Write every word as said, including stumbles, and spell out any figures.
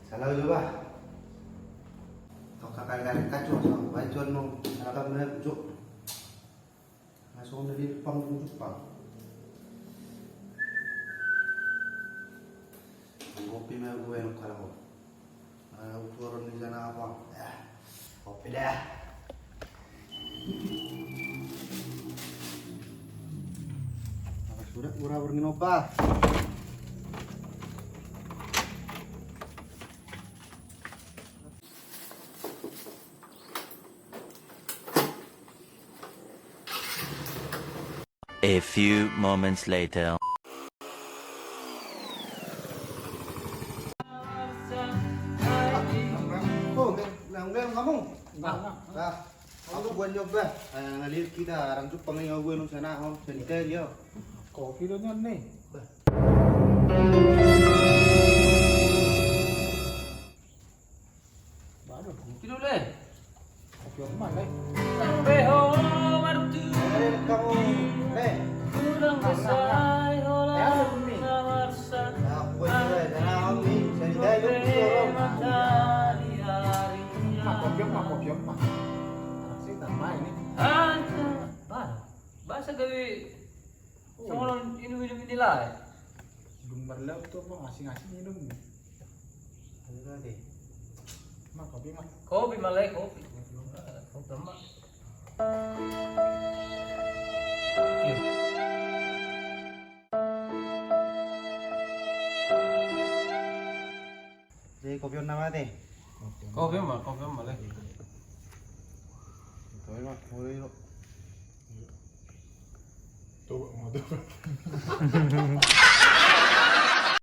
Salah juga. Tong kakak-kakak kan cuma sama bajuan no. Salah kan bener, Cuk. Langsung dari panggung Jepang. Kopi mah gue yang kalau. Ayo turun di sana apa? Ya. Kopi dah. Apa sudah gua bermain obat? A few moments later. Oh, nang bel kamu? Nah, nah. Aku buat nyoba. Eh, ngalir kita orang Jepang yang gue nung sana, oh, sendiri dia. Kopi lo nyon nih. Bah. Baru kopi dulu, Le. Kopi apa, Le? Sampai ho martu. Eh, kamu, Le. Kurang besar ho. Ya, lu, Mi. Aku buat juga, karena Om, Mi, bisa didai, lu, Mi, orang. Matari hari. Mak, kopi apa, kopi apa? Anak sih tambah ini. Ada. Bah, bahasa gawe. Songon inum-inum ni lae. Dung marlaok tu apa, asing-asing inum ni. Ada lagi. Mak, kopi, Mak. Kopi, Mak, lae, kopi. Kopi, Mak. Jadi kopi on nama teh? Kopi on ma, kopi on ma, Le. Kopi ma, kopi lo. Coba mau coba.